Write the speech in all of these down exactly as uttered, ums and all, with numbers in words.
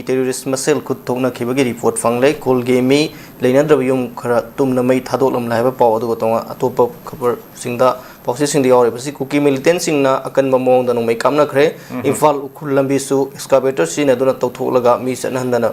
Terrorist ꯃꯁꯦꯜ ꯈꯨꯠ ꯊꯣꯛꯅꯈꯤꯕꯒꯤ report ꯐꯪꯂꯦ꯫ ꯈꯨꯜꯒꯤ ꯃꯤ ꯂꯩꯅꯗ꯭ꯔꯕ ꯌꯨꯝ ꯈꯔ ꯇꯨꯝꯅ ꯃꯩ ꯊꯥꯗꯣꯛꯂꯝꯂꯦ ꯍꯥꯏꯕ ꯄꯥꯎ, ꯑꯗꯨꯒ ꯇꯣꯉꯥꯟ ꯑꯇꯣꯞꯄ ꯈꯕꯔꯁꯤꯡꯗ, ꯄꯥꯎꯆꯦꯁꯤꯡꯗ ꯌꯥꯎꯔꯤꯕꯁꯤ ꯀꯨꯀꯤ ꯃꯤꯂꯤꯇꯦꯟꯁꯤꯡꯅ ꯑꯀꯟꯕ ꯃꯑꯣꯡꯗ ꯅꯣꯡꯃꯩ ꯀꯥꯞꯅꯈ꯭ꯔꯦ꯫ ꯎꯝ꯫ ꯏꯝꯐꯥꯜ ꯎꯈ꯭ꯔꯨꯜ ꯂꯝꯕꯤꯁꯨ ꯑꯦꯛꯁꯀꯥꯚꯦꯇꯔ ꯁꯤꯖꯤꯟꯅꯗꯨꯅ ꯇꯧꯊꯣꯛꯂꯒ ꯃꯤ ꯆꯠꯍꯟꯗꯅ,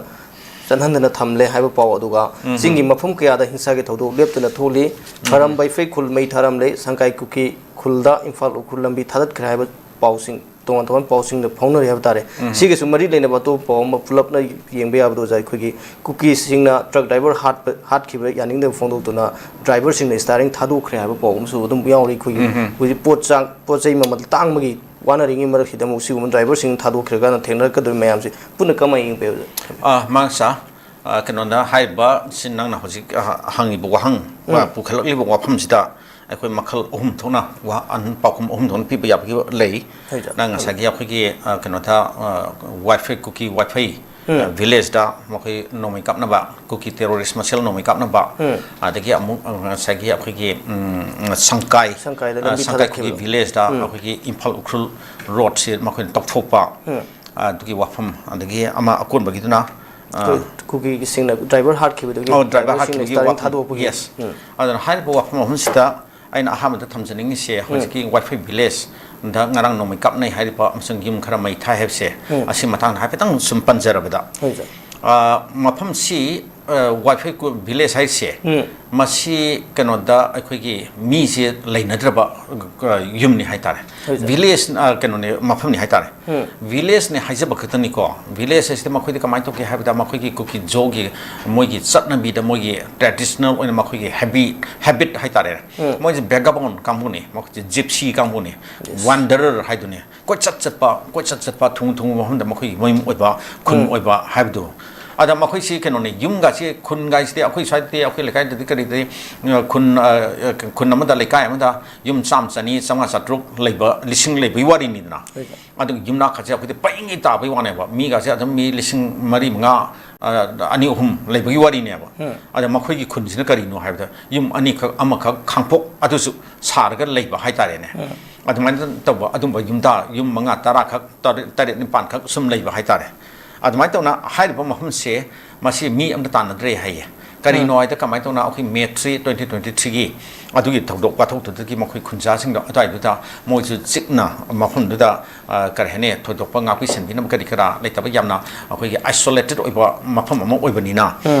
ꯆꯠꯍꯟꯗꯅ ꯊꯝꯂꯦ ꯍꯥꯏꯕ ꯄꯥꯎ ꯑꯗꯨꯒ, ꯎꯝ꯫ ꯆꯤꯡꯒꯤ ꯃꯐꯝ ꯀꯌꯥꯗ ꯍꯤꯡꯁꯥꯒꯤ ꯊꯧꯗꯣꯛ ꯂꯦꯞꯇꯅ ꯊꯣꯛꯂꯤ꯫ ꯎꯝ꯫ ꯈꯔꯝ ꯕꯥꯏꯐꯩ ꯈꯨꯜ ꯃꯩ ꯊꯥꯔꯝꯂꯦ꯫ ꯁꯪꯀꯥꯏ ꯀꯨꯀꯤ ꯈꯨꯜꯗ ꯏꯝꯐꯥꯜ ꯎꯈ꯭ꯔꯨꯜ ꯂꯝꯕꯤ ꯊꯥꯗꯠꯈ꯭ꯔꯦ ꯍꯥꯏꯕ ꯄꯥꯎꯁꯤꯡ, ꯇꯣꯉꯥꯟ ꯇꯣꯉꯥꯟꯕ ꯄꯥꯎꯁꯤꯡꯗ ꯐꯥꯎꯅꯔꯤ ꯍꯥꯏꯕ ꯇꯥꯔꯦ꯫ ꯎꯝ꯫ ꯁꯤꯒꯤꯁꯨ ꯃꯔꯤ ꯂꯩꯅꯕ ꯑꯇꯣꯞꯄ ꯄꯥꯎ ꯑꯃ ꯄꯨꯂꯞꯅ ꯌꯦꯡꯕ ꯌꯥꯕꯗ, ꯑꯣꯖꯥ, ꯑꯩꯈꯣꯏꯒꯤ ꯀꯨꯀꯤꯁꯤꯡꯅ ꯇ꯭ꯔꯛ ꯗ꯭ꯔꯥꯏꯚꯔ ꯍꯥꯠꯄ, ꯍꯥꯠꯈꯤꯕ ꯌꯥꯅꯤꯡꯗꯕ ꯐꯣꯡꯗꯣꯛꯇꯨꯅ ꯗ꯭ꯔꯥꯏꯚꯔꯁꯤꯡꯅ ꯁ꯭ꯇꯤꯌꯥꯔꯤꯡ ꯊꯥꯗꯣꯛꯈ꯭ꯔꯦ ꯍꯥꯏꯕ ꯄꯥꯎ ꯑꯃꯁꯨ ꯑꯗꯨꯝ ꯌꯥꯎꯔꯤ꯫ ꯑꯩꯈꯣꯏꯒꯤ ꯎꯝ꯫ ꯍꯧꯖꯤꯛ ꯄꯣꯠ ꯆꯥꯡ, ꯄꯣꯠ ꯆꯩ ꯃꯃꯜ ꯇꯥꯡꯕꯒꯤ ꯋꯥꯅꯔꯤꯉꯩ ꯃꯔꯛꯁꯤꯗ ꯑꯃꯨꯛ ꯁꯤꯒꯨꯝꯕ ꯗ꯭ꯔꯥꯏꯚꯔꯁꯤꯡ ꯊꯥꯗꯣꯛꯈ꯭ꯔꯒꯅ ꯊꯦꯡꯅꯔꯛꯀꯗꯧꯔꯤꯕ ꯃꯌꯥꯝꯁꯤ ꯄꯨꯟꯅ ꯀꯃꯥꯏꯅ ꯌꯦꯡꯕ ꯌꯥꯏ, ꯑꯣꯖꯥ? ꯑ, ꯃꯥꯡꯁꯥ, ꯑ, ꯀꯩꯅꯣꯗ ꯍꯥꯏꯔꯤꯕ ꯁꯤ ꯅꯪꯅ ꯍꯧꯖꯤꯛ, ꯑ, ꯍꯪꯉꯤꯕ ꯋꯥꯍꯪ, ꯎꯝ꯫ ꯄꯨꯈꯠꯂꯛꯂꯤꯕ ꯋꯥꯐꯝꯁꯤꯗ ꯑꯩꯈꯣꯏ ꯃꯈꯜ ꯑꯍꯨꯝ ꯊꯣꯛꯅ ꯋꯥ-, ꯑꯟ-, ꯄꯥꯎꯈꯨꯝ ꯑꯍꯨꯝ ꯊꯣꯛꯅ ꯄꯤꯕ ꯌꯥꯕꯒꯤ ꯂꯩ꯫ ꯍꯣꯏ, ꯁꯥꯔ꯫ ꯅꯪ ꯉꯁꯥꯏꯒꯤ ꯑꯩꯈꯣꯏꯒꯤ, ꯑ, ꯀꯩꯅꯣꯗ, ꯑ, ꯋꯥꯏꯐꯩ, ꯀꯨꯀꯤ ꯋꯥꯏꯐꯩ, ꯎꯝ꯫ ꯑ, ꯚꯤꯂꯦꯖꯇ ꯃꯈꯣꯏ ꯅꯣꯡꯃꯩ ꯀꯥꯞꯅꯕ, ꯀꯨꯀꯤ ꯇꯦꯔꯣꯔꯤꯁ ꯃꯁꯦꯜ ꯅꯣꯡꯃꯩ ꯀꯥꯞꯅꯕ, ꯎꯝ꯫ ꯑꯗꯒꯤ ꯑꯃꯨꯛ, ꯑ, ꯉꯁꯥꯏꯒꯤ ꯑꯩꯈꯣꯏꯒꯤ, ꯎꯝ, ꯁꯪꯀꯥꯏ, ꯁꯪꯀꯥꯏꯗ ꯑ, ꯂꯝꯕꯤ ꯁꯪꯀꯥꯏ ꯀꯨꯀꯤ ꯊꯥꯗꯠꯈꯤꯕꯗꯣ꯫ ꯚꯤꯂꯦꯖꯇ ꯎꯝ꯫ ꯑꯩꯈꯣꯏꯒꯤ ꯏꯝꯐꯥꯜ ꯎꯈ꯭ꯔꯨꯜ ꯔꯣꯗꯁꯦ ꯃꯈꯣꯏꯅ ꯇꯧꯊꯣꯛꯄ, ꯎꯝ꯫ ꯑꯗꯨꯒꯤ ꯋꯥꯐꯝ, ꯑꯗꯒꯤ ꯑꯃ ꯑꯀꯣꯟꯕꯒꯤꯗꯨꯅ, ꯑ, ꯑꯩꯈꯣꯏ ꯀꯨꯀꯤꯒꯤꯁꯤꯡꯅ ꯗ꯭ꯔꯥꯏꯚꯔ ꯍꯥꯠꯈꯤꯕꯗꯨꯒꯤ ꯑꯣ, ꯗ꯭ꯔꯥꯏꯚꯔ ꯗ꯭ꯔꯥꯏꯚꯔꯁꯤꯡꯅ ꯍꯥꯠꯈꯤꯕꯒꯤ ꯁ꯭ꯇꯤꯌꯥꯔꯤꯡ ꯋꯥꯐꯝ꯫ ꯊꯥꯗꯣꯛꯄꯒꯤ꯫ ꯌꯦꯁ꯫ ꯎꯝ꯫ ꯑꯗꯨꯅ ꯍꯥꯏꯔꯤꯕ ꯋꯥꯐꯝ ꯑꯍꯨꯝꯁꯤꯗ ꯑꯩꯅ ꯑꯍꯥꯟꯕꯗ ꯊꯝꯖꯅꯤꯡꯉꯤꯁꯦ, ꯎꯝ꯫ ꯍꯧꯖꯤꯛꯀꯤ ꯋꯥꯏꯐꯩ ꯚꯤꯂꯦꯖꯗ ꯉꯔꯥꯡ ꯅꯣꯡꯃꯩ ꯀꯥꯞꯅꯩ ꯍꯥꯏꯔꯤꯕ ꯑꯃꯁꯨꯡ ꯌꯨꯝ ꯈꯔ ꯃꯩ ꯊꯥꯏ ꯍꯥꯏꯕꯁꯦ, ꯎꯝ꯫ ꯑꯁꯤ ꯃꯇꯥꯡꯗ ꯍꯥꯏꯐꯦꯠꯇꯪ ꯁꯨꯝ ꯄꯟꯖꯔꯕꯗ, ꯍꯣꯏ, ꯁꯥꯔ꯫ ꯑ, ꯃꯐꯝꯁꯤ, ꯑ, ꯋꯥꯏꯐꯩ ꯀꯨ-, ꯚꯤꯂꯦꯖ ꯍꯥꯏꯁꯦ, ꯎꯝ꯫ ꯃꯁꯤ ꯀꯩꯅꯣꯗ ꯑꯩꯈꯣꯏꯒꯤ ꯃꯤꯁꯦ ꯂꯩꯅꯗ꯭ꯔꯕ, ꯑ, ꯌꯨꯝꯅꯤ ꯍꯥꯏꯇꯥꯔꯦ꯫ ꯍꯣꯏ, ꯁꯥꯔ꯫ ꯚꯤꯂꯦꯖ, ꯑ, ꯀꯩꯅꯣꯅꯦ, ꯃꯐꯝꯅꯤ ꯍꯥꯏꯇꯥꯔꯦ꯫ ꯎꯝ꯫ ꯚꯤꯂꯦꯖꯅꯦ ꯍꯥꯏꯖꯕ ꯈꯛꯇꯅꯤꯀꯣ꯫ ꯚꯤꯂꯦꯖ ꯍꯥꯏꯁꯤꯗ ꯃꯈꯣꯏꯗꯤ ꯀꯃꯥꯏꯅ ꯇꯧꯒꯦ ꯍꯥꯏꯕꯗ, ꯃꯈꯣꯏꯒꯤ ꯀꯨꯀꯤꯖꯣꯒꯤ ꯃꯣꯏꯒꯤ ꯆꯠꯅꯕꯤꯗ, ꯃꯣꯏꯒꯤ ꯇ꯭ꯔꯦꯗꯤꯁꯅꯦꯜ ꯑꯣꯏꯅ ꯃꯈꯣꯏꯒꯤ ꯍꯦꯕꯤ-, ꯍꯦꯕꯤꯠ ꯍꯥꯏꯇꯥꯔꯦ꯫ ꯎꯝ꯫ ꯃꯣꯏꯁꯦ ꯚꯦꯒꯥꯕꯣꯟ ꯀꯥꯡꯕꯨꯅꯤ, ꯃꯈꯣꯏꯁꯦ ꯖꯤꯞꯁꯤ ꯀꯥꯡꯕꯨꯅꯤ, ꯌꯦꯁ꯫ ꯋꯥꯟꯗꯔꯔ ꯍꯥꯏꯗꯨꯅꯤ꯫ ꯀꯣꯏꯆꯠ ꯆꯠꯄ, ꯀꯣꯏꯆꯠ ꯆꯠꯄ, ꯊꯨꯡ ꯊꯨꯡꯕ ꯃꯐꯝꯗ ꯃꯈꯣꯏꯒꯤ ꯃꯌꯨꯝ ꯑꯣꯏꯕ, ꯈꯨꯟ ꯎꯝ꯫ ꯑꯣꯏꯕ ꯍꯥꯏꯕꯗꯨ꯫ ꯑꯗ ꯃꯈꯣꯏꯁꯤ ꯀꯩꯅꯣꯅꯤ, ꯌꯨꯝꯒꯁꯤ, ꯈꯨꯟꯒꯥꯏꯁꯤꯗꯤ ꯑꯩꯈꯣꯏ ꯁ꯭ꯋꯥꯏꯗꯗꯤ, ꯑꯩꯈꯣꯏ ꯂꯩꯀꯥꯏꯗꯗꯤ ꯀꯔꯤꯗꯤ, ꯑ, ꯈꯨꯟ, ꯑ, ꯈꯨꯟ ꯑꯃꯗ, ꯂꯩꯀꯥꯏ ꯑꯃꯗ ꯌꯨꯝ ꯆꯥꯝꯃ, ꯆꯅꯤ, ꯆꯥꯝꯃꯉꯥ, ꯆꯥꯇ꯭ꯔꯨꯛ ꯂꯩꯕ, ꯂꯤꯁꯤꯡ ꯂꯩꯕꯒꯤ ꯋꯥꯔꯤꯅꯤꯗꯅ꯫ ꯍꯣꯏ, ꯁꯥꯔ꯫ ꯑꯗꯨꯒ ꯌꯨꯝꯅꯥꯛꯀꯁꯦ ꯑꯩꯈꯣꯏꯗꯤ ꯄꯩꯉꯩ ꯇꯥꯕꯒꯤ ꯋꯥꯅꯦꯕ꯫ ꯃꯤꯒꯁꯦ ꯑꯗꯨꯝ ꯃꯤ ꯂꯤꯁꯤꯡ ꯃꯔꯤ, ꯃꯉꯥ, ꯑ, ꯑꯅꯤ, ꯑꯍꯨꯝ ꯂꯩꯕꯒꯤ ꯋꯥꯔꯤꯅꯦꯕ꯫ ꯎꯝ꯫ ꯑꯗ ꯃꯈꯣꯏꯒꯤ ꯈꯨꯟꯁꯤꯅ ꯀꯔꯤꯅꯣ ꯍꯥꯏꯕꯗ, ꯌꯨꯝ ꯑꯅꯤꯈꯛ, ꯑꯃꯈꯛ ꯈꯥꯡꯄꯣꯛ ꯑꯗꯨꯁꯨ ꯁꯥꯔꯒ ꯂꯩꯕ ꯍꯥꯏꯇꯥꯔꯦꯅꯦ꯫ ꯎꯝ꯫ ꯑꯗꯨꯃꯥꯏꯅ ꯇꯧꯕ ꯑꯗꯨꯝꯕ ꯌꯨꯝꯗ ꯌꯨꯝ ꯃꯉꯥ, ꯇꯔꯥꯈꯛ, ꯇꯔꯦꯠ, ꯇꯔꯦꯠ, ꯅꯤꯄꯥꯟꯈꯛ ꯁꯨꯝ ꯂꯩꯕ ꯍꯥꯏꯇꯥꯔꯦ꯫ ꯑꯗꯨꯃꯥꯏꯅ ꯇꯧꯅ ꯍꯥꯏꯔꯤꯕ ꯃꯐꯝꯁꯦ, ꯃꯁꯤ ꯃꯤ ꯑꯝꯇ ꯇꯥꯟꯅꯗ꯭ꯔꯦ ꯍꯥꯏꯌꯦ꯫ ꯀꯔꯤꯅꯣ ꯍꯥꯏꯗ, ꯀꯃꯥꯏꯅ ꯇꯧꯅ ꯑꯩꯈꯣꯏ ꯃꯦ ꯊ꯭ꯔꯤ, ꯇ꯭ꯋꯦꯟꯇꯤ ꯇ꯭ꯋꯦꯟꯇꯤ ꯊ꯭ꯔꯤꯒꯤ ꯑꯗꯨꯒꯤ ꯊꯧꯗꯣꯛ ꯋꯥꯊꯣꯛꯇꯨꯗꯒꯤ ꯃꯈꯣꯏ ꯈꯨꯟꯖꯥꯁꯤꯡꯗꯣ ꯑꯗꯨꯋꯥꯏꯗꯨꯗ ꯃꯣꯏꯁꯨ ꯆꯤꯛꯅ ꯃꯐꯝꯗꯨꯗ, ꯑ, ꯀꯔꯤ ꯍꯥꯏꯅꯤ, ꯊꯣꯏꯗꯣꯛꯄ ꯉꯥꯛꯄꯤ ꯁꯦꯟꯕꯤꯅꯕ ꯀꯔꯤ ꯀꯔꯥ ꯂꯩꯇꯕ, ꯌꯥꯝꯅ ꯑꯩꯈꯣꯏꯒꯤ isolated ꯑꯣꯏꯕ ꯃꯐꯝ ꯑꯃ ꯑꯣꯏꯕꯅꯤꯅ,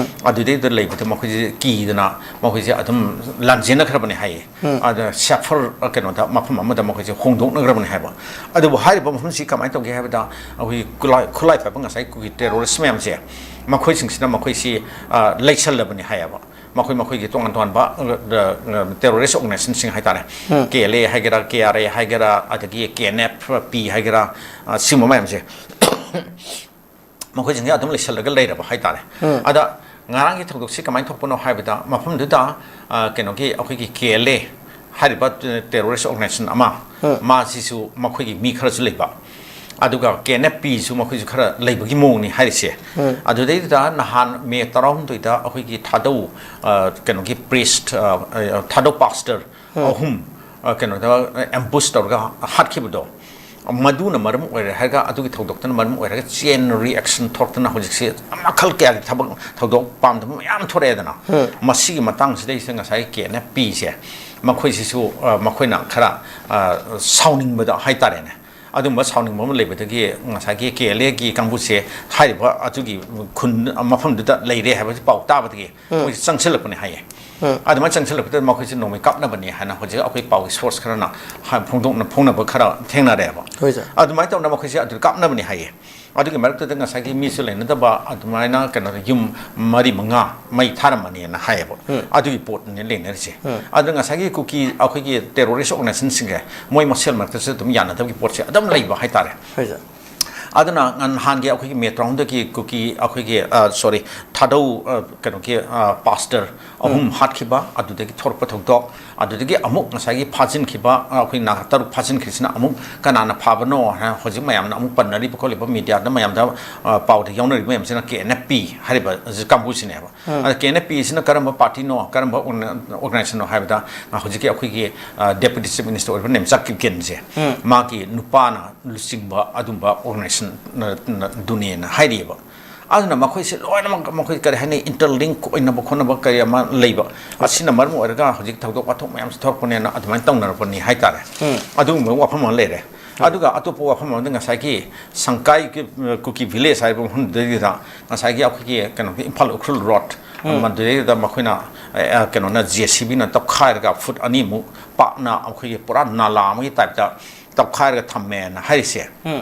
ꯑꯗꯨꯗꯩꯗ ꯂꯩꯕꯗ ꯃꯈꯣꯏꯁꯦ ꯀꯤꯗꯅ ꯃꯈꯣꯏꯁꯦ ꯑꯗꯨꯝ ꯂꯥꯟꯖꯦꯟꯅꯈ꯭ꯔꯕꯅꯦ ꯍꯥꯏꯌꯦ꯫ ꯑꯗ safer, ꯑ, ꯀꯩꯅꯣꯗ, ꯃꯐꯝ ꯑꯃꯗ ꯃꯈꯣꯏꯁꯦ ꯍꯣꯡꯗꯣꯛꯅꯈ꯭ꯔꯕꯅꯦ ꯍꯥꯏꯕ꯫ ꯑꯗꯨꯕꯨ ꯍꯥꯏꯔꯤꯕ ꯃꯐꯝꯁꯤ ꯀꯃꯥꯏꯅ ꯇꯧꯒꯦ ꯍꯥꯏꯕꯗ, ꯑꯩꯈꯣꯏꯒꯤ ꯈꯨꯠꯂꯥꯏ, ꯈꯨꯠꯂꯥꯏ ꯄꯥꯏꯕ ꯉꯁꯥꯏ ꯑꯩꯈꯣꯏꯒꯤ terrorist ꯃꯌꯥꯝꯁꯦ, ꯃꯈꯣꯏꯁꯤꯡꯁꯤꯅ ꯃꯈꯣꯏꯁꯤ, ꯑ, ꯂꯩꯁꯜꯂꯕꯅꯤ ꯍꯥꯏꯌꯦꯕ꯫ ꯃꯈꯣꯏ ꯃꯈꯣꯏꯒꯤ ꯇꯣꯉꯥꯟ ꯇꯣꯉꯥꯟꯕ, ꯑ, ꯑ, terrorist organizationꯁꯤꯡ ꯍꯥꯏꯇꯥꯔꯦ, ꯎꯝ꯫ ꯀꯦ ꯑꯦꯜ ꯑꯦ ꯍꯥꯏꯒꯦꯔꯥ, ꯀꯦ ꯑꯥꯔ ꯑꯦ ꯍꯥꯏꯒꯦꯔꯥ, ꯑꯗꯒꯤ ꯀꯦ ꯑꯦꯟ ꯑꯦꯐ ꯄꯤ ꯍꯥꯏꯒꯦꯔꯥ, ꯑ, ꯁꯤꯒꯨꯝꯕ ꯃꯌꯥꯝꯁꯦ ꯃꯈꯣꯏꯁꯤꯡꯁꯦ ꯑꯗꯨꯝ ꯂꯩꯁꯜꯂꯒ ꯂꯩꯔꯕ ꯍꯥꯏꯇꯥꯔꯦ꯫ ꯎꯝ꯫ ꯑꯗ ꯉꯔꯥꯡꯒꯤ ꯊꯧꯗꯣꯛꯁꯤ ꯀꯃꯥꯏꯅ ꯊꯣꯛꯄꯅꯣ ꯍꯥꯏꯕꯗ, ꯃꯐꯝꯗꯨꯗ, ꯑ, ꯀꯩꯅꯣꯒꯤ, ꯑꯩꯈꯣꯏꯒꯤ ꯀꯦ ꯑꯦꯜ ꯑꯦ ꯍꯥꯏꯔꯤꯕ terrorist organization ꯑꯃ, ꯎꯝ꯫ ꯃꯥꯁꯤꯁꯨ ꯃꯈꯣꯏꯒꯤ ꯃꯤ ꯈꯔꯁꯨ ꯂꯩꯕ, ꯑꯗꯨꯒ ꯀꯦ ꯑꯦꯟ ꯑꯦꯐ ꯄꯤꯁꯨ ꯃꯈꯣꯏꯁꯨ ꯈꯔ ꯂꯩꯕꯒꯤ ꯃꯑꯣꯡꯅꯤ ꯍꯥꯏꯔꯤꯁꯦ꯫ ꯎꯝ꯫ ꯑꯗꯨꯗꯩꯗꯨꯗ ꯅꯍꯥꯟ ꯃꯦ ꯇꯔꯥꯍꯨꯝꯗꯣꯏꯗ ꯑꯩꯈꯣꯏꯒꯤ ꯊꯥꯗꯧ, ꯑ, ꯀꯩꯅꯣꯒꯤ priest, ꯑ, ꯑ, ꯊꯥꯗꯧ pastor ꯎꯝ꯫ ꯑꯍꯨꯝ, ꯑ, ꯀꯩꯅꯣꯗ ambush ꯇꯧꯔꯒ ꯍꯥꯠꯈꯤꯕꯗꯣ, ꯃꯗꯨꯅ ꯃꯔꯝ ꯑꯣꯏꯔꯦ ꯍꯥꯏꯔꯒ, ꯑꯗꯨꯒꯤ ꯊꯧꯗꯣꯛꯇꯨꯅ ꯃꯔꯝ ꯑꯣꯏꯔꯒ chain reaction ꯊꯣꯛꯇꯅ ꯍꯧꯖꯤꯛꯁꯤ ꯃꯈꯜ ꯀꯌꯥꯒꯤ ꯊꯕꯛ, ꯊꯧꯗꯣꯛ ꯄꯥꯝꯗꯕ ꯃꯌꯥꯝ ꯊꯣꯔꯛꯑꯦꯗꯅ꯫ ꯎꯝ꯫ ꯃꯁꯤꯒꯤ ꯃꯇꯥꯡꯁꯤꯗꯩꯁꯤꯗ ꯉꯁꯥꯏ ꯀꯦ ꯑꯦꯟ ꯑꯦꯐ ꯄꯤꯁꯦ, ꯃꯈꯣꯏꯁꯤꯁꯨ, ꯑ, ꯃꯈꯣꯏꯅ ꯈꯔ, ꯑ, ꯁꯥꯎꯅꯤꯡꯕꯗ ꯍꯥꯏꯇꯥꯔꯦꯅꯦ, ꯑꯗꯨꯝꯕ ꯁꯥꯎꯅꯤꯡꯕ ꯑꯃ ꯂꯩꯕꯗꯒꯤ ꯉꯁꯥꯏꯒꯤ ꯀꯦ ꯑꯦꯜ ꯑꯦꯒꯤ ꯀꯥꯡꯕꯨꯁꯦ ꯍꯥꯏꯔꯤꯕ ꯑꯗꯨꯒꯤ ꯈꯨꯟ ꯃꯐꯝꯗꯨꯗ ꯂꯩꯔꯦ ꯍꯥꯏꯕꯁꯤ ꯄꯥꯎ ꯇꯥꯕꯗꯒꯤ ꯎꯝ꯫ ꯃꯣꯏꯁꯦ ꯆꯪꯁꯤꯜꯂꯛꯄꯅꯦ ꯍꯥꯏꯌꯦ꯫ ꯎꯝ꯫ ꯑꯗꯨꯃꯥꯏꯅ ꯆꯪꯁꯤꯜꯂꯛꯄꯗ ꯃꯈꯣꯏꯁꯦ ꯅꯣꯡꯃꯩ ꯀꯥꯞꯅꯕꯅꯦ ꯍꯥꯏꯅ ꯍꯧꯖꯤꯛ ꯑꯩꯈꯣꯏ ꯄꯥꯎꯒꯤ source ꯈꯔꯅ ꯍꯥꯏ-, ꯐꯣꯡꯗꯣꯛꯅ ꯐꯣꯡꯅꯕ ꯈꯔ ꯊꯦꯡꯅꯔꯦꯕ꯫ ꯍꯣꯏ, ꯁꯥꯔ꯫ ꯑꯗꯨꯃꯥꯏꯅ ꯇꯧꯗꯅ ꯃꯈꯣꯏꯁꯦ ꯑꯗꯨ ꯀꯥꯞꯅꯕꯅꯦ ꯍꯥꯏꯌꯦ꯫ ꯑꯗꯨꯒꯤ ꯃꯔꯛꯇꯨꯗ ꯉꯁꯥꯏꯒꯤ ꯃꯤꯁꯨ ꯂꯩꯅꯗꯕ ꯑꯗꯨꯃꯥꯏꯅ ꯀꯩꯅꯣꯗ ꯌꯨꯝ ꯃꯔꯤ ꯃꯉꯥ ꯃꯩ ꯊꯥꯔꯝꯕꯅꯦꯅ ꯍꯥꯏꯌꯦꯕ꯫ ꯎꯝ꯫ ꯑꯗꯨꯒꯤ ꯄꯣꯠꯅꯦ ꯂꯩꯅꯔꯤꯁꯦ꯫ ꯎꯝ꯫ ꯑꯗꯨꯅ ꯉꯁꯥꯏꯒꯤ ꯀꯨꯀꯤ ꯑꯩꯈꯣꯏꯒꯤ terrorist organizationꯁꯤꯡꯁꯦ ꯃꯣꯏ ꯃꯁꯦꯜ ꯃꯔꯛꯇꯁꯨ ꯑꯗꯨꯝ ꯌꯥꯅꯗꯕꯒꯤ ꯄꯣꯠꯁꯦ ꯑꯗꯨꯝ ꯂꯩꯕ ꯍꯥꯏꯇꯥꯔꯦ꯫ ꯍꯣꯏ, ꯁꯥꯔ꯫ ꯑꯗꯨꯅ ꯅꯍꯥꯟꯒꯤ ꯑꯩꯈꯣꯏꯒꯤ ꯃꯦ ꯇꯔꯥꯍꯨꯝꯗꯣꯏꯒꯤ ꯀꯨꯀꯤ ꯑꯩꯈꯣꯏꯒꯤ, ꯑ, sorry, ꯁꯥꯗꯧ, ꯑ, ꯀꯩꯅꯣꯒꯤ, ꯑ, ꯄꯥꯁꯇꯔ ꯑꯍꯨꯝ ꯎꯝ꯫ ꯍꯥꯠꯈꯤꯕ, ꯑꯗꯨꯗꯒꯤ ꯊꯣꯔꯛꯄ ꯊꯧꯗꯣꯛ, ꯑꯗꯨꯗꯒꯤ ꯑꯃꯨꯛ ꯉꯁꯥꯏꯒꯤ ꯐꯥꯖꯤꯟꯈꯤꯕ, ꯑ, ꯑꯩꯈꯣꯏ ꯅꯥꯒꯥ ꯇꯔꯨꯛ ꯐꯥꯖꯤꯟꯈ꯭ꯔꯤꯁꯤꯅ ꯑꯃꯨꯛ ꯀꯅꯥꯅ ꯐꯥꯕꯅꯣ ꯍꯥꯏꯅ ꯍꯧꯖꯤꯛ ꯃꯌꯥꯝꯅ ꯑꯃꯨꯛ ꯄꯟꯅꯔꯤꯕ ꯈꯣꯠꯂꯤꯕ, ꯃꯤꯗꯤꯌꯥꯗ ꯃꯌꯥꯝꯗ, ꯑ, ꯄꯥꯎꯗ ꯌꯥꯎꯅꯔꯤꯕ ꯃꯌꯥꯝꯁꯤꯅ ꯀꯦ ꯑꯦꯟ ꯑꯦꯐ ꯄꯤ ꯍꯥꯏꯔꯤꯕ ꯀꯥꯡꯕꯨꯁꯤꯅꯦꯕ꯫ ꯎꯝ꯫ ꯑꯗ ꯀꯦ ꯑꯦꯟ ꯑꯦꯐ ꯄꯤꯁꯤꯅ ꯀꯔꯝꯕ ꯄꯥꯔꯇꯤꯅꯣ, ꯀꯔꯝꯕ ꯑꯣꯔꯒꯅꯥꯏꯖꯦꯁꯟꯅꯣ ꯍꯥꯏꯕꯗ, ꯑ, ꯍꯧꯖꯤꯛꯀꯤ ꯑꯩꯈꯣꯏꯒꯤ, ꯑ, ꯗꯦꯄꯨꯇꯤ ꯆꯤꯐ ꯃꯤꯅꯤꯁꯇꯔ ꯑꯣꯏꯔꯤꯕ ꯅꯦꯝꯆꯥꯛ ꯀꯤꯞꯒꯦꯟꯁꯦ, ꯎꯝ꯫ ꯃꯥꯒꯤ ꯅꯨꯄꯥꯅ ꯂꯨꯆꯤꯡꯕ ꯑꯗꯨꯝꯕ ꯑꯣꯔꯒꯅꯥꯏꯖꯦꯁꯟ, ꯑ, ꯗꯨꯅꯦꯅ ꯍꯥꯏꯔꯤꯑꯕ꯫ ꯑꯗꯨꯅ ꯃꯈꯣꯏꯁꯦ ꯂꯣꯏꯅꯃꯛ, ꯃꯈꯣꯏ ꯀꯔꯤ ꯍꯥꯏꯅꯤ, ꯏꯟꯇꯔꯂꯤꯡꯛ ꯑꯣꯏꯅꯕ ꯈꯣꯠꯅꯕ ꯀꯔꯤ ꯑꯃ ꯂꯩꯕ, ꯑꯁꯤꯅ ꯃꯔꯝ ꯑꯣꯏꯔꯒ ꯍꯧꯖꯤꯛ ꯊꯧꯗꯣꯛ ꯋꯥꯊꯣꯛ ꯃꯌꯥꯝꯁꯦ ꯊꯣꯛꯂꯛꯄꯅꯦꯅ ꯑꯗꯨꯃꯥꯏꯅ ꯇꯧꯅꯔꯛꯄꯅꯤ ꯍꯥꯏꯇꯥꯔꯦ꯫ ꯎꯝ꯫ ꯑꯗꯨꯒꯨꯝꯕ ꯋꯥꯐꯝ ꯑꯃ ꯂꯩꯔꯦ꯫ ꯎꯝ꯫ ꯑꯗꯨꯒ ꯑꯇꯣꯞꯄ ꯋꯥꯐꯝ ꯑꯃꯗ ꯉꯁꯥꯏꯒꯤ ꯁꯪꯀꯥꯏ ꯀꯨꯀꯤ ꯚꯤꯂꯦꯖ ꯍꯥꯏꯔꯤꯕ ꯃꯐꯝꯗꯨꯗꯩꯗꯨꯗ ꯉꯁꯥꯏꯒꯤ ꯑꯩꯈꯣꯏꯒꯤ ꯀꯩꯅꯣꯒꯤ ꯏꯝꯐꯥꯜ ꯎꯈ꯭ꯔꯨꯜ ꯔꯣꯗ, ꯎꯝ꯫ ꯃꯗꯨꯗꯩꯗꯨꯗ ꯃꯈꯣꯏꯅ, ꯑ, ꯀꯩꯅꯣꯅ, ꯖꯦ ꯁꯤ ꯕꯤꯅ ꯇꯧꯈꯥꯏꯔꯒ ꯐꯨꯠ ꯑꯅꯤꯃꯨꯛ ꯄꯥꯛꯅ ꯑꯩꯈꯣꯏꯒꯤ ꯄꯨꯔꯥ ꯅꯥꯂꯥ ꯑꯃꯒꯤ ꯇꯥꯏꯞꯇ ꯇꯧꯈꯥꯏꯔꯒ ꯊꯝꯃꯦꯅ ꯍꯥꯏꯔꯤꯁꯦ꯫ ꯎꯝ꯫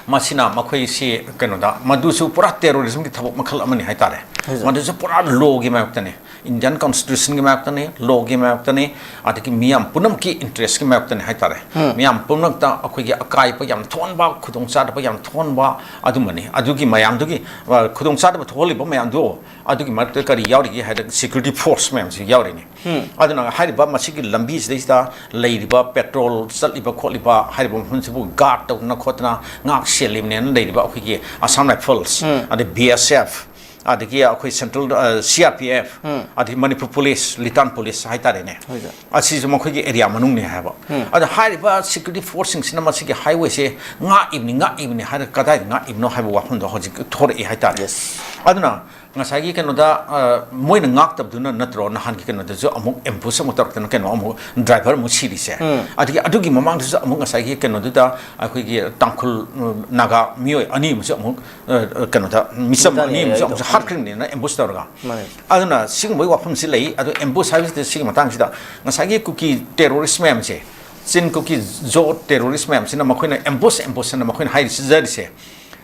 ꯃꯁꯤꯅ ꯃꯈꯣꯏꯁꯤ ꯀꯩꯅꯣꯗ, ꯃꯗꯨꯁꯨ ꯄꯨꯔꯥ ꯇꯦꯔꯣꯔꯤꯖꯝꯒꯤ ꯊꯕꯛ ꯃꯈꯜ ꯑꯃꯅꯤ ꯍꯥꯏꯇꯥꯔꯦ꯫ ꯍꯣꯏ, ꯁꯥꯔ꯫ ꯃꯗꯨꯁꯨ ꯄꯨꯔꯥ ꯂꯣꯒꯤ ꯃꯥꯌꯣꯛꯇꯅꯤ, ꯏꯟꯗꯤꯌꯥꯟ ꯀꯣꯟꯁꯇꯤꯇ꯭ꯌꯨꯁꯟꯒꯤ ꯃꯥꯌꯣꯛꯇꯅꯤ, ꯂꯣꯒꯤ ꯃꯥꯌꯣꯛꯇꯅꯤ, ꯑꯗꯒꯤ ꯃꯤꯌꯥꯝ ꯄꯨꯝꯅꯃꯛꯀꯤ ꯏꯟꯇꯔꯦꯁꯀꯤ ꯃꯥꯌꯣꯛꯇꯅꯤ ꯍꯥꯏꯇꯥꯔꯦ꯫ ꯎꯝ꯫ ꯃꯤꯌꯥꯝ ꯄꯨꯝꯅꯃꯛꯇ ꯑꯩꯈꯣꯏꯒꯤ ꯑꯀꯥꯏꯕ ꯌꯥꯝ ꯊꯣꯛꯍꯟꯕ, ꯈꯨꯗꯣꯡꯆꯥꯗꯕ ꯌꯥꯝ ꯊꯣꯛꯍꯟꯕ ꯑꯗꯨꯝꯕꯅꯤ꯫ ꯑꯗꯨꯒꯤ ꯃꯌꯥꯝꯗꯨꯒꯤ, ꯑ, ꯈꯨꯗꯣꯡꯆꯥꯗꯕ ꯊꯣꯛꯍꯜꯂꯤꯕ ꯃꯌꯥꯝꯗꯣ, ꯑꯗꯨꯒꯤ ꯃꯔꯛꯇ ꯀꯔꯤ ꯌꯥꯎꯔꯤꯒꯦ ꯍꯥꯏꯔꯒ ꯁꯦꯀ꯭ꯌꯨꯔꯤꯇꯤ ꯐꯣꯔꯁ ꯃꯌꯥꯝꯁꯤ ꯌꯥꯎꯔꯤꯅꯤ꯫ ꯎꯝ꯫ ꯑꯗꯨꯅ ꯍꯥꯏꯔꯤꯕ ꯃꯁꯤꯒꯤ ꯂꯝꯕꯤꯁꯤꯗꯩꯁꯤꯗ ꯂꯩꯔꯤꯕ ꯄꯦꯇ꯭ꯔꯣꯜ ꯆꯠꯂꯤꯕ ꯈꯣꯠꯂꯤꯕ ꯍꯥꯏꯔꯤꯕ ꯃꯐꯝꯁꯤꯕꯨ ꯒꯥꯔꯗ ꯇꯧꯗꯅ ꯈꯣꯠꯇꯅ ꯉꯥꯛ ꯁꯦꯜꯂꯤꯕꯅꯦꯅ ꯂꯩꯔꯤꯕ ꯑꯩꯈꯣꯏꯒꯤ ꯑꯁꯥꯝ ꯔꯥꯏꯐꯜꯁ, ꯎꯝ꯫ ꯑꯗꯩ ꯕꯤ ꯑꯦꯁ ꯑꯦꯐ, ꯑꯗꯒꯤ ꯑꯩꯈꯣꯏ ꯁꯦꯟꯇ꯭ꯔꯦꯜ, ꯑ, ꯁꯤ ꯑꯥꯔ ꯄꯤ ꯑꯦꯐ, ꯎꯝ꯫ ꯑꯗꯒꯤ ꯃꯅꯤꯄꯨꯔ ꯄꯨꯂꯤꯁ, ꯂꯤꯇꯥꯟ ꯄꯨꯂꯤꯁ ꯍꯥꯏꯇꯥꯔꯦꯅꯦ꯫ ꯍꯣꯏ, ꯁꯥꯔ꯫ ꯑꯁꯤꯁꯨ ꯃꯈꯣꯏꯒꯤ ꯑꯦꯔꯤꯌꯥ ꯃꯅꯨꯡꯅꯤ ꯍꯥꯏꯕ꯫ ꯎꯝ꯫ ꯑꯗ ꯍꯥꯏꯔꯤꯕ ꯁꯦꯀ꯭ꯌꯨꯔꯤꯇꯤ ꯐꯣꯔꯁꯁꯤꯡꯁꯤꯅ ꯃꯁꯤꯒꯤ ꯍꯥꯏꯋꯦꯁꯦ ꯉꯥꯛꯏꯕꯅꯤ, ꯉꯥꯛꯏꯕꯅꯤ ꯍꯥꯏꯔꯒ ꯀꯗꯥꯏꯗ ꯉꯥꯛꯏꯕꯅꯣ ꯍꯥꯏꯕ ꯋꯥꯐꯝꯗꯣ ꯍꯧꯖꯤꯛ ꯊꯣꯔꯛꯏ ꯍꯥꯏꯇꯥꯔꯦ꯫ ꯌꯦꯁ꯫ ꯑꯗꯨꯅ ꯉꯁꯥꯏꯒꯤ ꯀꯩꯅꯣꯗ, ꯑ, ꯃꯣꯏꯅ ꯉꯥꯛꯇꯕꯗꯨꯅ ꯅꯠꯇ꯭ꯔꯣ ꯅꯍꯥꯟꯒꯤ ꯀꯩꯅꯣꯗꯁꯨ ꯑꯃꯨꯛ ꯑꯦꯝꯕꯨꯁ ꯑꯃꯨꯛ ꯇꯧꯔꯛꯇꯅ ꯀꯩꯅꯣ ꯑꯃꯨꯛ ꯗ꯭ꯔꯥꯏꯚꯔ ꯑꯃꯨꯛ ꯁꯤꯔꯤꯁꯦ? ꯎꯝ꯫ ꯑꯗꯒꯤ ꯑꯗꯨꯒꯤ ꯃꯃꯥꯡꯗꯁꯨ ꯑꯃꯨꯛ ꯉꯁꯥꯏꯒꯤ ꯀꯩꯅꯣꯗꯨꯗ ꯑꯩꯈꯣꯏꯒꯤ ꯇꯥꯡꯈꯨꯜ, ꯎꯝ, ꯅꯥꯒꯥ ꯃꯤꯑꯣꯏ ꯑꯅꯤ ꯑꯃꯁꯨ ꯑꯃꯨꯛ, ꯑ, ꯑ, ꯀꯩꯅꯣꯗ ꯃꯤꯆꯝ ꯃꯤꯇꯥꯅꯤ ꯑꯅꯤ ꯑꯃꯁꯨ ꯍꯥꯏꯗꯣ꯫ ꯑꯃꯨꯛꯁꯨ ꯍꯥꯠꯈ꯭ꯔꯤꯕꯅꯤꯅ ꯑꯦꯝꯕꯨꯁ ꯇꯧꯔꯒ꯫ ꯃꯥꯅꯦ꯫ ꯑꯗꯨꯅ ꯁꯤꯒꯨꯝꯕꯒꯤ ꯋꯥꯐꯝꯁꯤ ꯂꯩ꯫ ꯑꯗꯣ ꯑꯦꯝꯕꯨꯁ ꯍꯥꯏꯕꯁꯤꯗ ꯁꯤꯒꯤ ꯃꯇꯥꯡꯁꯤꯗ ꯉꯁꯥꯏꯒꯤ ꯀꯨꯀꯤ ꯇꯦꯔꯣꯔꯤꯁ ꯃꯌꯥꯝꯁꯦ, ꯆꯤꯟ ꯀꯨꯀꯤ ꯖꯣ ꯇꯦꯔꯣꯔꯤꯁ ꯃꯌꯥꯝꯁꯤꯅ ꯃꯈꯣꯏꯅ ꯑꯦꯝꯕꯨꯁ, ꯑꯦꯝꯕꯨꯁ ꯍꯥꯏꯅ ꯃꯈꯣꯏꯅ ꯍꯥꯏꯔꯤꯁꯤꯖꯔꯤꯁꯦ,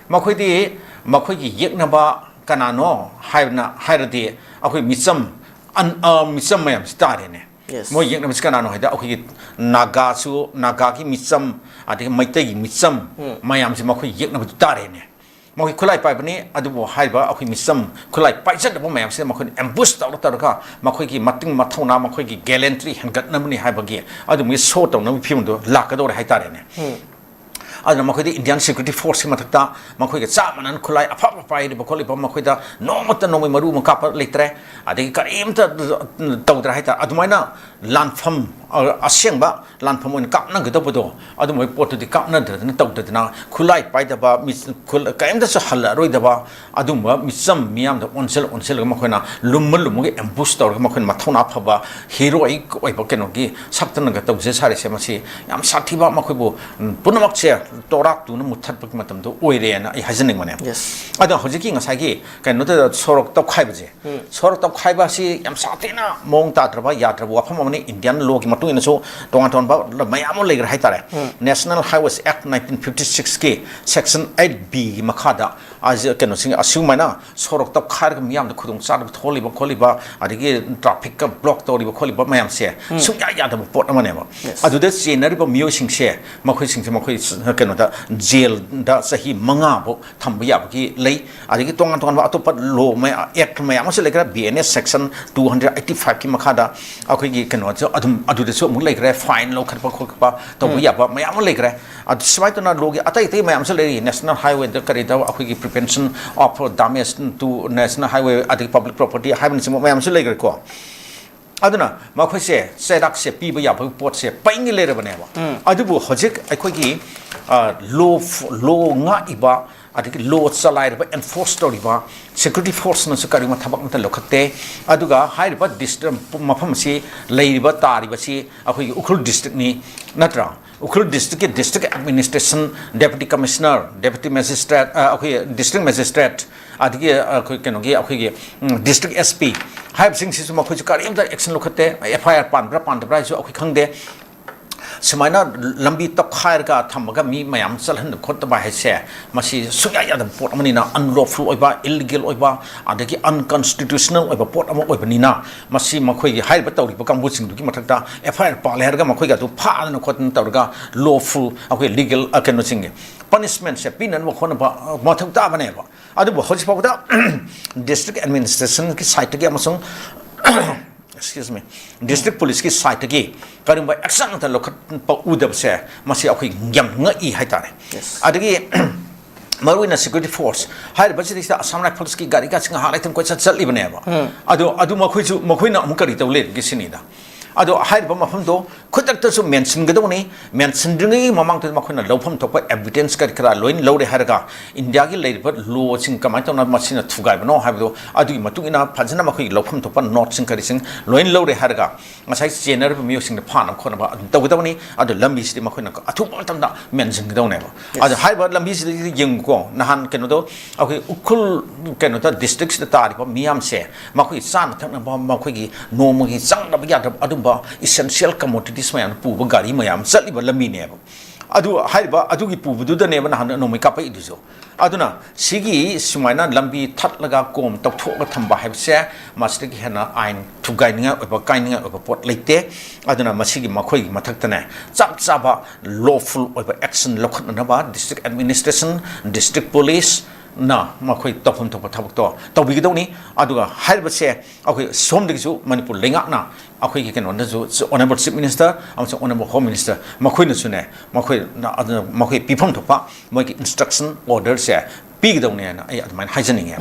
ꯃꯈꯣꯏꯗꯤ ꯃꯈꯣꯏꯒꯤ ꯌꯦꯛꯅꯕ ꯀꯅꯥꯅꯣ ꯍꯥꯏꯕꯅ ꯍꯥꯏꯔꯗꯤ ꯑꯩꯈꯣꯏ ꯃꯤꯆꯝ, ꯑꯟ-, ꯑ, ꯃꯤꯆꯝ ꯃꯌꯥꯝꯁꯤ ꯇꯥꯔꯦꯅꯦ꯫ ꯌꯦꯁ꯫ ꯃꯣꯏ ꯌꯦꯛꯅꯕꯁꯤ ꯀꯅꯥꯅꯣ ꯍꯥꯏꯗ ꯑꯩꯈꯣꯏꯒꯤ ꯅꯥꯒꯥꯁꯨ, ꯅꯥꯒꯥꯒꯤ ꯃꯤꯆꯝ, ꯑꯗꯒꯤ ꯃꯩꯇꯩꯒꯤ ꯃꯤꯆꯝ ꯎꯝ꯫ ꯃꯌꯥꯝꯁꯤ ꯃꯈꯣꯏ ꯌꯦꯛꯅꯕꯗꯨ ꯇꯥꯔꯦꯅꯦ꯫ ꯃꯈꯣꯏ ꯈꯨꯠꯂꯥꯏ ꯄꯥꯏꯕꯅꯤ, ꯑꯗꯨꯕꯨ ꯍꯥꯏꯔꯤꯕ ꯑꯩꯈꯣꯏ ꯃꯤꯆꯝ ꯈꯨꯠꯂꯥꯏ ꯄꯥꯏꯖꯗꯕ ꯃꯌꯥꯝꯁꯤꯗ ꯃꯈꯣꯏꯅ ꯑꯦꯝꯕꯨꯁ ꯇꯧꯔ ꯇꯧꯔꯒ ꯃꯈꯣꯏꯒꯤ ꯃꯇꯤꯡ ꯃꯊꯧꯅꯥ, ꯃꯈꯣꯏꯒꯤ ꯒꯦꯂꯦꯟꯇ꯭ꯔꯤ ꯍꯦꯟꯒꯠꯅꯕꯅꯤ ꯍꯥꯏꯕꯒꯤ ꯑꯗꯨꯝꯕꯒꯤ ꯁꯣ ꯇꯧꯅꯕꯒꯤ ꯐꯤꯕꯝꯗꯨ ꯂꯥꯛꯀꯗꯧꯔꯦ ꯍꯥꯏꯇꯥꯔꯦꯅꯦ꯫ ꯑꯗꯨꯅ ꯃꯈꯣꯏꯗꯤ ꯏꯟꯗꯤꯌꯥꯟ ꯁꯦꯀ꯭ꯌꯨꯔꯤꯇꯤ ꯐꯣꯔꯁꯀꯤ ꯃꯊꯛꯇ ꯃꯈꯣꯏꯒ ꯆꯞ ꯃꯥꯟꯅꯅ ꯈꯨꯠꯂꯥꯏ ꯑꯐꯕ ꯄꯥꯏꯔꯤꯕ ꯈꯣꯠꯂꯤꯕ, ꯃꯈꯣꯏꯗ ꯅꯣꯡꯃꯇ ꯅꯣꯡꯃꯩ ꯃꯔꯨ ꯑꯃ ꯀꯥꯞꯄ ꯂꯩꯇ꯭ꯔꯦ, ꯑꯗꯒꯤ ꯀꯔꯤꯝꯇ ꯇꯧꯗ꯭ꯔꯦ ꯍꯥꯏꯇꯥꯔꯦ꯫ ꯑꯗꯨꯃꯥꯏꯅ ꯂꯥꯟꯐꯝ, ꯑ, ꯑꯁꯦꯡꯕ ꯂꯥꯟꯐꯝ ꯑꯣꯏꯅ ꯀꯥꯞꯅꯒꯗꯧꯕꯗꯣ ꯑꯗꯨꯝꯕꯒꯤ ꯄꯣꯠꯇꯨꯗꯤ ꯀꯥꯞꯅꯗ꯭ꯔꯗꯅ ꯇꯧꯗꯗꯅ, ꯈꯨꯠꯂꯥꯏ ꯄꯥꯏꯗꯕ, ꯃꯤ-, ꯈꯨꯜ-, ꯀꯔꯤꯝꯇꯁꯨ ꯍꯜꯂꯛꯑꯔꯣꯏꯗꯕ ꯑꯗꯨꯝꯕ ꯃꯤꯆꯝ ꯃꯤꯌꯥꯝꯗ ꯑꯣꯟꯁꯤꯜ ꯑꯣꯟꯁꯤꯜꯂꯒ ꯃꯈꯣꯏꯅ ꯂꯨꯝꯃ ꯂꯨꯝꯃꯒ ꯑꯦꯝꯕꯨꯁ ꯇꯧꯔꯒ ꯃꯈꯣꯏꯅ ꯃꯊꯧꯅꯥ ꯐꯕ ꯍꯤꯔꯣꯏꯛ ꯑꯣꯏꯕ ꯀꯩꯅꯣꯒꯤ ꯁꯛꯇꯅꯒ ꯇꯧꯖ ꯁꯥꯔꯤꯁꯦ, ꯃꯁꯤ ꯌꯥꯝ ꯁꯥꯊꯤꯕ, ꯃꯈꯣꯏꯕꯨ, ꯎꯝ, ꯄꯨꯝꯅꯃꯛꯁꯦ ꯇꯣꯔꯥꯛꯇꯨꯅ ꯃꯨꯠꯊꯠꯄꯒꯤ ꯃꯇꯝꯗꯣ ꯑꯣꯏꯔꯦꯅ ꯑꯩ ꯍꯥꯏꯖꯅꯤꯡꯕꯅꯦ꯫ Yes. ꯑꯗꯣ ꯍꯧꯖꯤꯛꯀꯤ ꯉꯁꯥꯏꯒꯤ ꯀꯩꯅꯣꯗ ꯁꯣꯔꯣꯛ ꯇꯧꯈꯥꯏꯕꯁꯦ, ꯁꯣꯔꯣꯛ ꯇꯧꯈꯥꯏꯕ ꯑꯁꯤ ꯌꯥꯝ ꯁꯥꯊꯤꯅ ꯃꯑꯣꯡ ꯇꯥꯗ꯭ꯔꯕ, ꯌꯥꯗ꯭ꯔꯕ ꯋꯥꯐꯝ ꯑꯃꯅꯤ꯫ ꯏꯟꯗꯤꯌꯥꯟ ꯂꯣꯒꯤ ꯃꯇꯨꯡ ꯏꯟꯅꯁꯨ ꯇꯣꯉꯥꯟ ꯇꯣꯉꯥꯟꯕ ꯃꯌꯥꯝ ꯑꯃ ꯂꯩꯈ꯭ꯔꯦ ꯍꯥꯏꯇꯥꯔꯦ꯫ National Highways Act nineteen fifty six ꯀꯤ section eight B ꯒꯤ ꯃꯈꯥꯗ ꯑꯁꯤ ꯀꯩꯅꯣꯁꯤꯡ ꯑꯁꯤꯒꯨꯝꯕꯅ ꯁꯣꯔꯣꯛ ꯇꯧꯈꯥꯏꯔꯒ ꯃꯤꯌꯥꯝꯗ ꯈꯨꯗꯣꯡ ꯆꯥꯗꯕ ꯊꯣꯛꯍꯜꯂꯤꯕ ꯈꯣꯠꯂꯤꯕ, ꯑꯗꯒꯤ ꯇ꯭ꯔꯥꯐꯤꯛꯀ ꯕ꯭ꯂꯣꯛ ꯇꯧꯔꯤꯕ ꯈꯣꯠꯂꯤꯕ ꯃꯌꯥꯝꯁꯦ ꯁꯨꯡꯌꯥ ꯌꯥꯗꯕ ꯄꯣꯠ ꯑꯃꯅꯦꯕ꯫ Yes. ꯑꯗꯨꯗ ꯆꯦꯟꯅꯔꯤꯕ ꯃꯤꯑꯣꯏꯁꯤꯡꯁꯦ, ꯃꯈꯣꯏꯁꯤꯡꯁꯦ ꯃꯈꯣꯏ ꯀꯩꯅꯣꯗ ꯖꯦꯜꯗ ꯆꯍꯤ ꯃꯉꯥꯐꯧ ꯊꯝꯕ ꯌꯥꯕꯒꯤ ꯂꯩ꯫ ꯑꯗꯒꯤ ꯇꯣꯉꯥꯟ ꯇꯣꯉꯥꯟꯕ ꯑꯇꯣꯞꯄ ꯂꯣ, ꯑꯦꯛ ꯃꯌꯥꯝ ꯑꯃꯁꯨ ꯂꯩꯈ꯭ꯔꯦ꯫ B N S section two hundred eighty five ꯀꯤ ꯃꯈꯥꯗ ꯑꯩꯈꯣꯏꯒꯤ ꯀꯩꯅꯣꯁꯨ ꯑꯗꯨꯝ ꯑꯗꯨꯗꯁꯨ ꯑꯃꯨꯛ ꯂꯩꯈ꯭ꯔꯦ, ꯐꯥꯏꯟ ꯂꯧꯈꯠꯄ ꯈꯣꯠꯄ ꯇꯧꯕ ꯌꯥꯕ ꯃꯌꯥꯝ ꯑꯃ ꯂꯩꯈ꯭ꯔꯦ꯫ ꯑꯗꯨ ꯁꯨꯃꯥꯏꯅ ꯇꯧꯅ ꯂꯣꯒꯤ ꯑꯇꯩ ꯑꯇꯩ ꯃꯌꯥꯝꯁꯨ ꯂꯩꯔꯤ, ꯅꯦꯁꯅꯦꯜ ꯍꯥꯏꯋꯦꯗ ꯀꯔꯤꯗ ꯑꯩꯈꯣꯏꯒꯤ prevention of damage to national highway ꯑꯗꯒꯤ public property ꯍꯥꯏꯕꯅꯆꯤꯡꯕ ꯃꯌꯥꯝꯁꯨ ꯂꯩꯈ꯭ꯔꯦꯀꯣ꯫ ꯑꯗꯨꯅ ꯃꯈꯣꯏꯁꯦ ꯆꯩꯔꯥꯛꯁꯦ ꯄꯤꯕ ꯌꯥꯕꯒꯤ ꯄꯣꯠꯁꯦ ꯄꯩꯉꯩ ꯂꯩꯔꯕꯅꯦꯕ꯫ ꯑꯗꯨꯕꯨ ꯍꯧꯖꯤꯛ ꯑꯩꯈꯣꯏꯒꯤ, ꯑ, ꯂꯣ, ꯂꯣ ꯉꯥꯛꯏꯕ ꯑꯗꯒꯤ ꯂꯣ ꯆꯂꯥꯏꯔꯤꯕ, ꯑꯦꯟꯐꯣꯔꯁ ꯇꯧꯔꯤꯕ ꯁꯦꯀ꯭ꯌꯨꯔꯤꯇꯤ ꯐꯣꯔꯁꯅꯁꯨ ꯀꯔꯤꯒꯨꯝꯕ ꯊꯕꯛ ꯑꯃꯠꯇ ꯂꯧꯈꯠꯇꯦ꯫ ꯑꯗꯨꯒ ꯍꯥꯏꯔꯤꯕ ꯗꯤꯁꯇ꯭ꯔꯤꯛ ꯃꯐꯝ ꯑꯁꯤ ꯂꯩꯔꯤꯕ, ꯇꯥꯔꯤꯕꯁꯤ ꯑꯩꯈꯣꯏꯒꯤ ꯎꯈ꯭ꯔꯨꯜ ꯗꯤꯁꯇ꯭ꯔꯤꯛꯅꯤ, ꯅꯠꯇ꯭ꯔꯥ? ꯎꯈ꯭ꯔꯨꯜ ꯗꯤꯁꯇ꯭ꯔꯤꯛꯀꯤ ꯗꯤꯁꯇ꯭ꯔꯤꯛ ꯑꯦꯗꯃꯤꯅꯤꯁꯇ꯭ꯔꯦꯁꯟ, ꯗꯦꯄꯨꯇꯤ ꯀꯃꯤꯁꯅꯔ, ꯗꯦꯄꯨꯇꯤ ꯃꯦꯖꯤꯁꯇ꯭ꯔꯦꯠ, ꯑ, ꯑꯩꯈꯣꯏ ꯗꯤꯁꯇ꯭ꯔꯤꯛ ꯃꯦꯖꯤꯁꯇ꯭ꯔꯦꯠ, ꯑꯗꯒꯤ ꯑꯩꯈꯣꯏ ꯀꯩꯅꯣꯒꯤ, ꯑꯩꯈꯣꯏꯒꯤ, ꯎꯝ, ꯗꯤꯁꯇ꯭ꯔꯤꯛ S P ꯍꯥꯏꯕꯁꯤꯡꯁꯤꯁꯨ ꯃꯈꯣꯏꯁꯨ ꯀꯔꯤꯝꯇ ꯑꯦꯛꯁꯟ ꯂꯧꯈꯠꯇꯦ꯫ F I R ꯄꯥꯟꯕ꯭ꯔꯥ ꯄꯥꯟꯗꯕ꯭ꯔꯥ ꯍꯥꯏꯁꯨ ꯑꯩꯈꯣꯏ ꯈꯪꯗꯦ꯫ ꯁꯨꯃꯥꯏꯅ ꯂꯝꯕꯤ ꯇꯧꯈꯥꯏꯔꯒ ꯊꯝꯃꯒ ꯃꯤ ꯃꯌꯥꯝ ꯆꯠꯍꯟꯗꯕ ꯈꯣꯠꯇꯕ ꯍꯥꯏꯁꯦ, ꯃꯁꯤ ꯁꯨꯡꯌꯥ ꯌꯥꯗꯕ ꯄꯣꯠ ꯑꯃꯅꯤꯅ, unlawful ꯑꯣꯏꯕ, illegal ꯑꯣꯏꯕ, ꯑꯗꯒꯤ unconstitutional ꯑꯣꯏꯕ ꯄꯣꯠ ꯑꯃ ꯑꯣꯏꯕꯅꯤꯅ, ꯃꯁꯤ ꯃꯈꯣꯏꯒꯤ ꯍꯥꯏꯔꯤꯕ ꯇꯧꯔꯤꯕ ꯀꯥꯡꯕꯨꯁꯤꯡꯗꯨꯒꯤ ꯃꯊꯛꯇ F I R ꯄꯥꯜꯂꯦ ꯍꯥꯏꯔꯒ ꯃꯈꯣꯏꯒ ꯑꯗꯨ ꯐꯥꯗꯅ ꯈꯣꯠꯇꯅ ꯇꯧꯔꯒ lawful ꯑꯩꯈꯣꯏ legal, ꯑ, ꯀꯩꯅꯣꯁꯤꯡꯒꯤ punishmentꯁꯦ ꯄꯤꯅꯅꯕ ꯍꯣꯠꯅꯕ, ꯑ, ꯃꯊꯧ ꯇꯥꯕꯅꯦꯕ꯫ ꯑꯗꯨꯕꯨ ꯍꯧꯖꯤꯛ ꯐꯥꯎꯕꯗ district administrationꯒꯤ sideꯇꯒꯤ ꯑꯃꯁꯨꯡ excuse me, district policeꯀꯤ sideꯇꯒꯤ ꯀꯔꯤꯒꯨꯝꯕ action ꯑꯃꯠꯇ ꯂꯧꯈꯠꯄ ꯎꯗꯕꯁꯦ, ꯃꯁꯤ ꯑꯩꯈꯣꯏ ꯌꯥꯝ ꯉꯛꯏ ꯍꯥꯏꯇꯥꯔꯦ꯫ Yes. ꯑꯗꯒꯤ ꯃꯔꯨꯑꯣꯏꯅ security force ꯍꯥꯏꯔꯤꯕꯁꯤꯗꯩꯁꯤꯗ Assam Riflesꯀꯤ ꯒꯥꯔꯤꯒꯁꯤ ꯉꯥꯏꯍꯥꯛ ꯂꯩꯇꯅ ꯀꯣꯏꯆꯠ ꯆꯠꯂꯤꯕꯅꯦꯕ꯫ ꯑꯗꯣ ꯑꯗꯨ ꯃꯈꯣꯏꯁꯨ, ꯃꯈꯣꯏꯅ ꯑꯃꯨꯛ ꯀꯔꯤ ꯇꯧ ꯂꯩꯔꯤꯒꯦ ꯁꯤꯅꯤꯗ꯫ ꯑꯗꯣ ꯍꯥꯏꯔꯤꯕ ꯃꯐꯝꯗꯣ ꯈꯨꯗꯛꯇꯁꯨ mentionꯒꯗꯧꯕꯅꯤ꯫ Mentionꯗ꯭ꯔꯤꯉꯩꯒꯤ ꯃꯃꯥꯡꯗ ꯃꯈꯣꯏꯅ ꯂꯧꯐꯝ ꯊꯣꯛꯄ evidence ꯀꯔꯤ ꯀꯔꯥ ꯂꯣꯏꯅ ꯂꯧꯔꯦ ꯍꯥꯏꯔꯒ, ꯏꯟꯗꯤꯌꯥꯒꯤ ꯂꯩꯔꯤꯕ lawꯁꯤꯡ ꯀꯃꯥꯏꯅ ꯇꯧꯅ ꯃꯁꯤꯅ ꯊꯨꯒꯥꯏꯕꯅꯣ ꯍꯥꯏꯕꯗꯣ, ꯑꯗꯨꯒꯤ ꯃꯇꯨꯡ ꯏꯟꯅ ꯐꯖꯅ ꯃꯈꯣꯏꯒꯤ ꯂꯧꯐꯝ ꯊꯣꯛꯄ noteꯁꯤꯡ ꯀꯔꯤꯁꯤꯡ ꯂꯣꯏꯅ ꯂꯧꯔꯦ ꯍꯥꯏꯔꯒ, ꯉꯁꯥꯏ ꯆꯦꯟꯅꯔꯤꯕ ꯃꯤꯑꯣꯏꯁꯤꯡꯗ ꯐꯥꯅꯕ ꯈꯣꯠꯅꯕ ꯑꯗꯨꯝ ꯇꯧꯒꯗꯕꯅꯤ꯫ ꯑꯗꯣ ꯂꯝꯕꯤꯁꯤꯗꯤ ꯃꯈꯣꯏꯅ ꯑꯊꯨꯕ ꯃꯇꯝꯗ mentionꯒꯗꯧꯅꯦꯕ꯫ ꯑꯗꯣ ꯍꯥꯏꯔꯤꯕ ꯂꯝꯕꯤꯁꯤꯗ ꯌꯦꯡꯉꯨꯀꯣ, ꯅꯍꯥꯟ ꯀꯩꯅꯣꯗꯣ, ꯑꯩꯈꯣꯏ ꯎꯈ꯭ꯔꯨꯜ ꯀꯩꯅꯣꯗ districtꯁꯤꯗ ꯇꯥꯔꯤꯕ ꯃꯤꯌꯥꯝꯁꯦ, ꯃꯈꯣꯏꯒꯤ ꯆꯥꯅ ꯊꯛꯅꯕ, ꯃꯈꯣꯏꯒꯤ ꯅꯣꯡꯃꯒꯤ ꯆꯪꯗꯕ ꯌꯥꯗ꯭ꯔꯕ ꯑꯗꯨꯝꯕ essential commodities ꯃꯌꯥꯝ ꯄꯨꯕ ꯒꯥꯔꯤ ꯃꯌꯥꯝ ꯆꯠꯂꯤꯕ ꯂꯝꯕꯤꯅꯦꯕ꯫ ꯑꯗꯨ ꯍꯥꯏꯔꯤꯕ ꯑꯗꯨꯒꯤ ꯄꯨꯕꯗꯨꯗꯅꯦꯕ ꯅꯍꯥꯟ ꯅꯣꯡꯃꯩ ꯀꯥꯞꯄꯛꯏꯗꯨꯁꯨ꯫ ꯑꯗꯨꯅ ꯁꯤꯒꯤ ꯁꯨꯃꯥꯏꯅ ꯂꯝꯕꯤ ꯊꯠꯂꯒ ꯀꯣꯝ ꯇꯧꯊꯣꯛꯑꯒ ꯊꯝꯕ ꯍꯥꯏꯕꯁꯦ, ꯃꯁꯤꯗꯒꯤ ꯍꯦꯟꯅ ꯑꯥꯏꯟ ꯊꯨꯒꯥꯏꯅꯤꯡꯉꯥꯏ ꯑꯣꯏꯕ, ꯀꯥꯏꯅꯤꯡꯉꯥꯏ ꯑꯣꯏꯕ ꯄꯣꯠ ꯂꯩꯇꯦ꯫ ꯑꯗꯨꯅ ꯃꯁꯤꯒꯤ ꯃꯈꯣꯏꯒꯤ ꯃꯊꯛꯇꯅꯦ ꯆꯞ ꯆꯥꯕ lawful ꯑꯣꯏꯕ action ꯂꯧꯈꯠꯅꯅꯕ district administration, district policeꯅ ꯃꯈꯣꯏ ꯇꯧꯐꯝ ꯊꯣꯛꯄ ꯊꯕꯛꯇꯣ ꯇꯧꯕꯤꯒꯗꯧꯅꯤ꯫ ꯑꯗꯨꯒ ꯍꯥꯏꯔꯤꯕꯁꯦ ꯑꯩꯈꯣꯏ ꯁꯣꯝꯗꯒꯤꯁꯨ ꯃꯅꯤꯄꯨꯔ ꯂꯩꯉꯥꯛꯅ ꯑꯩꯈꯣꯏꯒꯤ ꯀꯩꯅꯣꯅꯁꯨ, Honourable Chief Minister ꯑꯃꯁꯨꯡ Honourable Home Minister ꯃꯈꯣꯏꯅꯁꯨꯅꯦ, ꯃꯈꯣꯏꯅ ꯑꯗꯨꯅ ꯃꯈꯣꯏ ꯄꯤꯐꯝ ꯊꯣꯛꯄ ꯃꯣꯏꯒꯤ instruction, orderꯁꯦ ꯄꯤꯒꯗꯧꯅꯦ ꯍꯥꯏꯅ ꯑꯩ ꯑꯗꯨꯃꯥꯏꯅ ꯍꯥꯏꯖꯅꯤꯡꯉꯦ꯫